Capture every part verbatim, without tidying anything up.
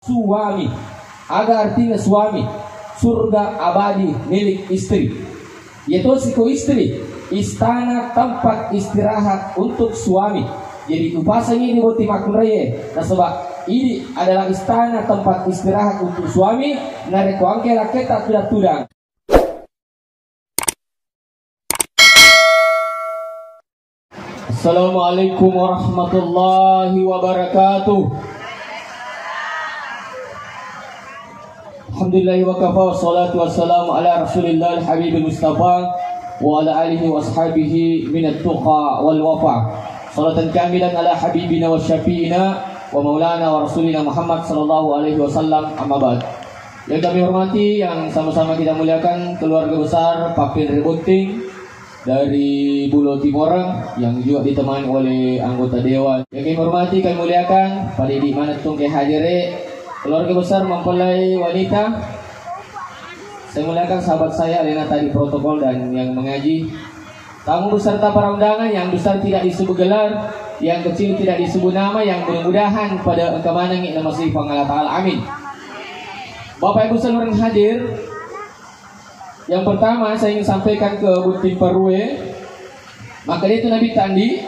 Suami. Aga artinya suami? Surga abadi milik istri. Yatosi ko istri, istana tempat istirahat untuk suami. Jadi upasangi di botting makkunraie, nasaba ini adalah istana tempat istirahat untuk suami. Narekko engka lakketa tudang-tudang. Assalamualaikum warahmatullahi wabarakatuh. Alhamdulillahi wa kafa, wassalatu wassalamu ala rasulillah al-habib al-mustafa wa ala alihi wa ashabihi minat tuqa wal wafa. Salatan kamilan ala habibina wa syafi'ina wa maulana wa rasulina Muhammad sallallahu alaihi wasallam, amma ba'd. Yang kami hormati, yang sama-sama kita muliakan, keluarga besar Pappin Rebotting dari Pulau Timor yang juga ditemani oleh anggota dewan. Yang kami hormati, kami muliakan, pada idi mana tungke hadire, keluarga besar mempelai wanita. Saya muliakan sahabat saya, Lena tadi protokol dan yang mengaji. Tamu beserta para undangan, yang besar tidak disebut gelar, yang kecil tidak disebut nama, yang mudah-mudahan pada engka manengngi namasei Puang Allah Ta'ala. Amin. Bapak Ibu saluran hadir, yang pertama saya ingin sampaikan ke botting parue, maka dia itu Nabi Tandi,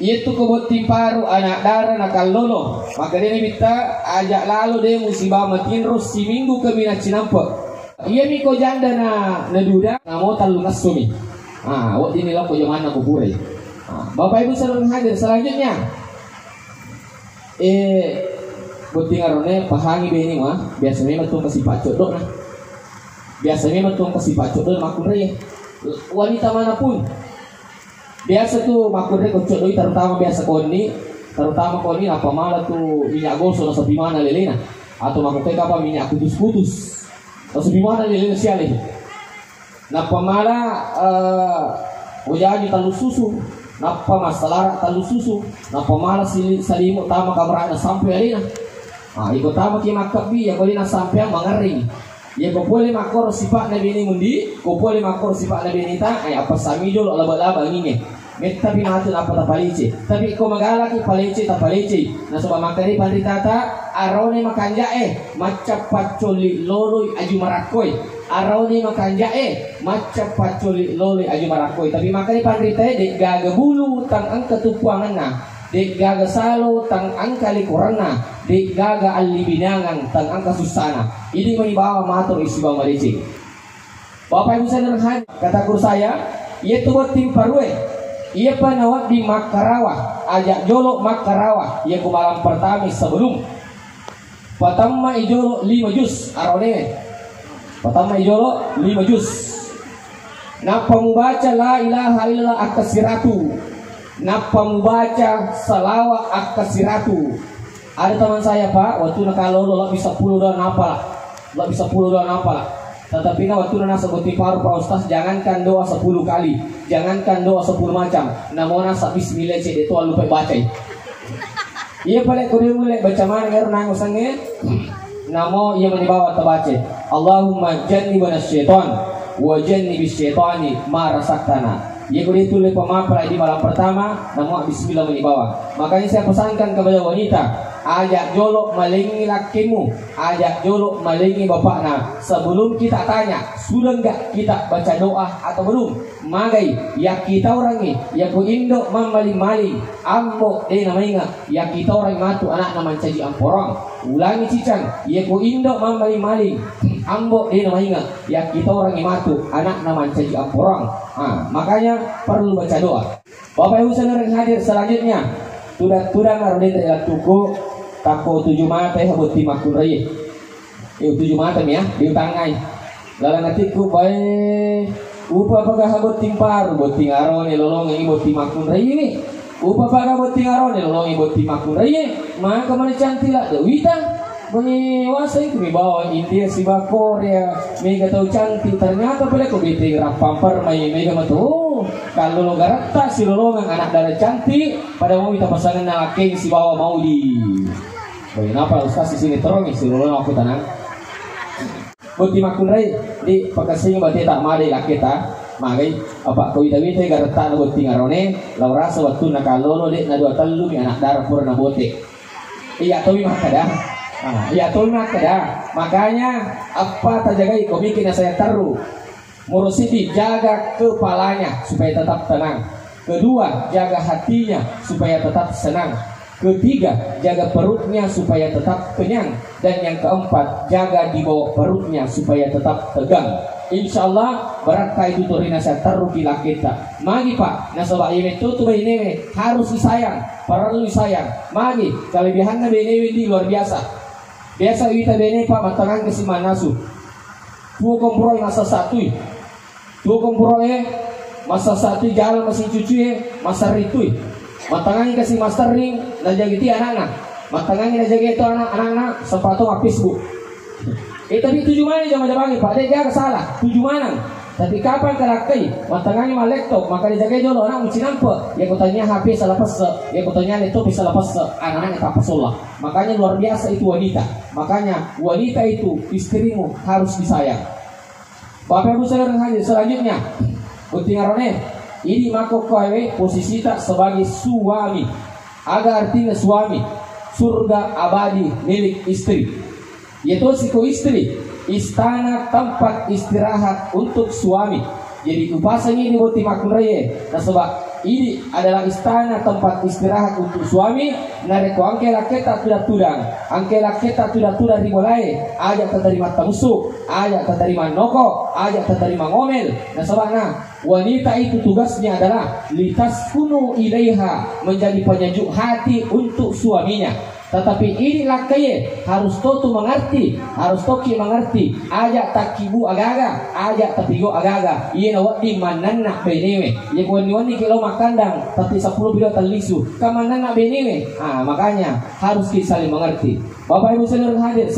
yaitu ke botting paru anak dara nakallolo, maka dia Nabi ta ajak lalo deh musibah matinro siminggu kemina cinampe. Iyami ko janda na, na duda, namo tallu ngassomi. Ah, wedding ni lako jamanna ko pure. Ah, Bapak Ibu saudara hadir, selanjutnya. Eh, botting arone pahangi beni mah, biasa memang tuh kasih pacot dok nah. Biasa memang tuh kasih pacot dok makkunrai. Wanita manapun. Biasa tuh makkunrai kocok doi, terutama biasa koni, terutama koni apa malah tuh minyak gosok na sepi mana lelena. Atau makkunrai apa minyak kutus-kutus. Terus di mana ni lele siale? Nappa mala, eh, ujaji tallu susu. Nappa masalara tallu susu. Nappa mala sili-, salimu tama kamarana sampai alena. Ah, iko tama ki makkabbi, ya ko alena sampai mangerring. Ya ko pole makkoro sipakna bene mundi, ko pole makkoro sipakna bene ta, eh, apa sami jolo laba-laba nginge. Mettapi matu nappa tapalece. Tapi ko magalaki palece, tapalece. Nasaba makkeda panritata, arone makanja'e, macca paccolli loloi aju marakkoi. Arone makanja'e, macca paccolli loloi aju marakkoi. Tapi makkeda panritae, de gaga bulu tang engka tupuangenna, de gaga salo tang engka likorenna, de gaga allibinangang tang engka sussana. Idi mani bawa matur isibawa maleceng. Bapak Ibu saudara hadir, kata guru saya, iya tu botting parue, iya pa nawedding makkarawa, ajak jolo makkarawa, iya ku malam pertama sebelum patamma i jolo lima juz, arone. Patamma i jolo lima juz. Nappa mubaca la ilaha illallah akka siratu. Nappa mubaca salawa akka siratu. Ada teman saya, Pak, waktu nakalolo lebih sepuluh doang apa? Lebih sepuluh doang apa? Tetapi na waktu nasa botting paru, Pak Ustaz, jangankan doa sepuluh kali, jangankan doa sepuluh macam, namo nasa bismillah cek itu lupa baca. Iya pale ko dia mulai baca mana ngero nang usange. Namo iya mani bawa tabaca. Allahumma jannibna syaitan wa jannibis syaitani ma razaqtana. Iya ko dia tulis pemapra di malam pertama, namo bismillah mani bawa. Makanya saya pesankan kepada wanita, ajak jolo malengi lakimu, ajak jolo malengi bapakna. Sebelum kita tanya, sudah enggak kita baca doa atau belum? Magai, yakkitaurangngi, yako indo mammaling-maling, ambo de namainga, yakkitaurangngi matu anakna mancaji amporang. Ulangi cicang, yako indo mammaling-maling, ambo de namainga, yakkitaurangngi matu anakna mancaji amporang. Ah, makanya perlu baca doa. Bapak Ibu saudara yang hadir, selanjutnya, tudang-tudang aro denre lattuku, takko tuju mata ya botting makkunrai. Eh, tuju mata mi ya, diutangngai. Lalang atikku bae, upa paga ha botting paru, botting arone lolongengi botting makkunrai ini. Upa paga botting arone lolongengi botting makkunrai. Maka mana cantik lah, Dewita. Mewasai ku mi bawang India siba Korea, mega tau cantik, ternyata pale ko bete rappang permai mega matu. Oh, kalau lo garatta silolongang anak dara cantik, pada mau kita pasangan na lakeng sibawa mau di. Baik, napa ustaz di sini terong silolongang aku tanang. Botting makkunrai, di pakasing bate tak made laketa, magai, apa ko wita-wita garatta na botting arone, lau rasa waktu na kalolo de na dua tellu mi anak dara pura na bote. Iya, tomi makkada. Ah, iya tonna kada. Makanya apa tajagai komiki na saya teru. Murusidi jaga kepalanya supaya tetap tenang. Kedua, jaga hatinya supaya tetap senang. Ketiga, jaga perutnya supaya tetap kenyang. Dan yang keempat, jaga di bawah perutnya supaya tetap tegang. Insya Allah, barakka itu torina saya teru ki laketta. Magi, Pak, nasaba iya metto tu bainewe harus disayang, perlu disayang. Magi, kelebihannya bainewe di luar biasa. Biasa wita bene, Pak, mattangang kasi mannasu. Tuo komporo massasatui. Tuo komporoe massasatui, jalan masing cucue, masarritui. Mattangangi kasi mastarring, najagi ti anakna. Mattangangi najagi itu anak-anakna, sempato ma Facebook. Eh, tapi tuju mana jama-jamangi, Pak? Dek gaga salah, tuju manang. Tapi kapan kalakkai, mattangangi ma laptop, maka dijagai jolo anak mucinampe. Ya kutanya H P salah pesse, ya kutanya laptop salah pesse, anak-anak tak pesola. Makanya luar biasa itu wanita. Makanya wanita itu istrimu harus disayang. Bapak Ibu saudara hadir selanjutnya, botting arone, ini mako kowe posisita sebagai suami. Aga artinya suami? Surga abadi milik istri. Yaitu siko istri, istana tempat istirahat untuk suami. Jadi upasangi di botting makkunraie, nasaba ini adalah istana tempat istirahat untuk suami. Narekko angke lakketa tudang-tudang, angke lakketa tudang-tudang ri bolae, aja tatarima tamusu, aja tatarima noko, aja tatarima ngomel. Nasaba na wanita itu tugasnya adalah litaskunu ilaiha, menjadi penyejuk hati untuk suaminya. Tetapi ini lakkaie harus to tu mengerti, harus toki mengerti. Aja takkibu agaga, aja tapigo agaga. Iya na wedding mannanna benewe. Iya ko wenni-wenni ki lo makkandang, tapi sepuluh bilo tellisu. Ka mannanna benewe. Ah, makanya harus ki saling mengerti. Bapak Ibu saudara hadir,